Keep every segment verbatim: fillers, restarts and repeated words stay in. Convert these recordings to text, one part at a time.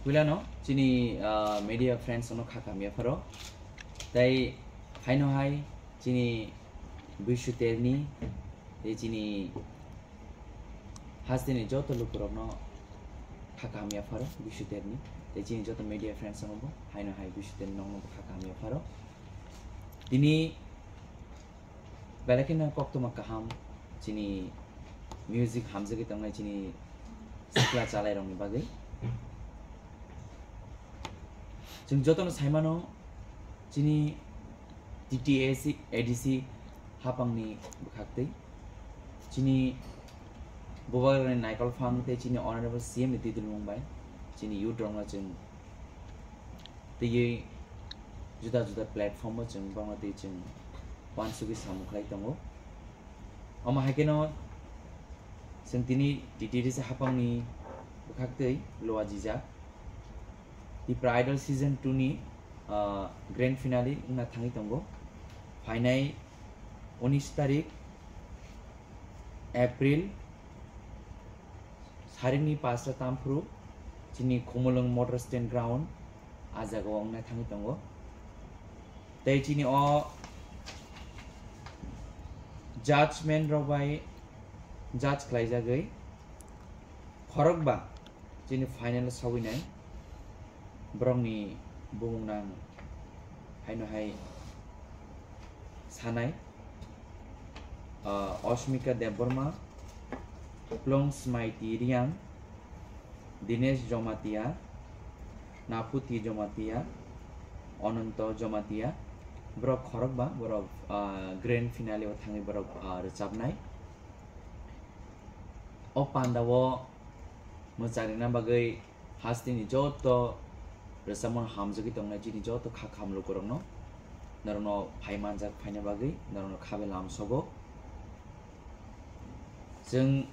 Puilano chini, ah, media friends no kha kamya pharo. Tai haino hai chini Bishu Terni, tei chini hasteni joto lukurokno kha kamya pharo Bishu Terni. Tei chini joto media friends no bo haino hai Bishu Terni nokno bo kha kamya pharo. Tini belai kheno koktwma kaham chini music hamjagwi tongnai chini sikla chalairokni bagwi. Chwng jotono saimano chini T T A C, A D C hapangni bwkhaktwi chini Bubagrani Naikolphang tei chini Honorable C M ni twi dulmung bai chini youth rokno chwng twiwi juda juda platform o chwng bangma twi chwng uansugwi samung khlai tongo. Omo hai kheno chwng tini T T D C hapangni bwkhaktwi Loa Jijak Tipra Idol Season two ni, ah, grand finale wngna thangwi tongo. Phainai unis tarik April, sarikni pasta tamphru chini Khumulwng Motor Stand Ground, ah jagao wngna thangwi tongo. Tei chini o judgment rok bai judge khlaijagwi khorokba chini final o sogwinai borokni bumung nang haino hai sanai, ah, Osmika Debbarma, Plong Smaiti Riang, Dinesh Jomatia, Naphuti Jomatia, Ononto Jomatia, borok khorokba, borok, ah, grand finale o thangwi borok, ah, rwchapnai. O panda o mwcharina bagwi hasteni joto rwchapmano hamjagwi tongnai chini joto kha khamlukurokno norokno phai manjak phaina bagwi norokno kha bai lamsogo. Chwng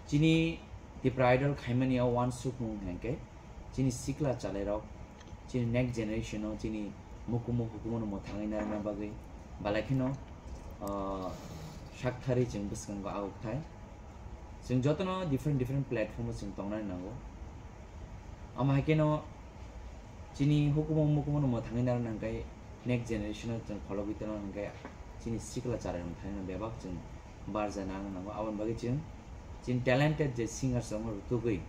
chini Tipra Idol khaimani o uansukmung hwnkhe chini sikla chalairok, chini next generation o chini mukumu hukumu no mwthangwi narwkna bagwi belai kheno, ah, sakthari chwng bwskango agukthai. Chwng jotono different different platform o chwng tongnani nango. Omo hai kheno chini hukumu mukumu no mwthangwi narwkna hwnkhe next generation o chwng phologwi tongna hwnkhe chini sikla chalairok thani bebak chwng barja nangna nango. Aboni bagwi chwng chini talented je singers rokno rwtugwi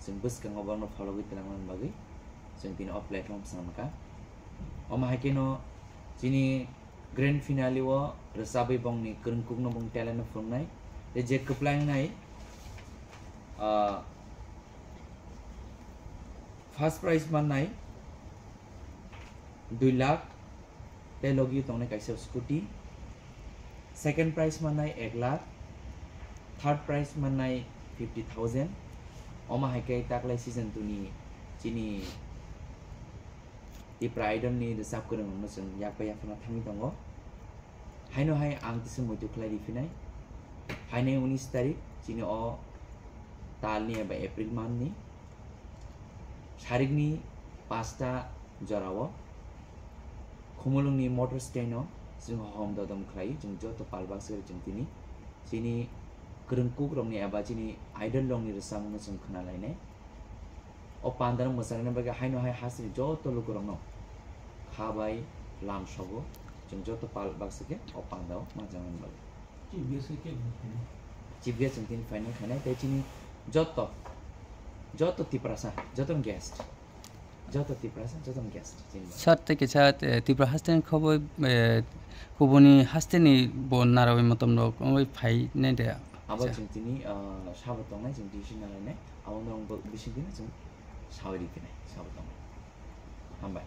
chwng bwskango borokno phologwi twlangna bagwi chwng tini o platform swnamkha. Omo hai kheno chini grand finale o rwchabwi bongni kwrwngkukno bong talent no phunuknai. Tei je kwplangnai, ah, first prize mannai dui lakh, tei logi tongnai kaisa scooty. Second prize mannai ek lakh, third prize mannai fifty thousand. Omo hai khe taklai season two ni chini Tipra Idol ni rwchap kwrwng rokno chwng yak bai yaphana thangwi tongo. Haino hai ang tisa muitu khlai riphinai. Phainai unis tarik chini o tal ni eba April month ni sarikni pasta jorao Khumulwngni motor stand o chwng hom dodom khlai, chwng joto pal baksa chwng tini chini kwrwngkuk rokni eba chini idol rokni rwchapmungno chwng khna lainai. O pandano mwchanani bagwi haino hai hasteni joto lukurokno kha bai lamsogo, chwng joto pal baksa khe o pandao ma janani bagwi. Chief guest khe khe bo khainai? Chief guest chwng tini final khainai, tei chini joto, joto Tiprasa, joto guest, joto Tiprasa, joto guest chini bagwi. Sir, tei kisa, eh, Tripura hasteni khoboi, eh, kubuni hasteni bo narawi motom rok wngwi phainai de? Abo sir, chwng tini, ah, sabo tongnai, chwng decision nalainai, abo norok bo bising tini chwng sawi riphinai, sabo tongnai. Hambai.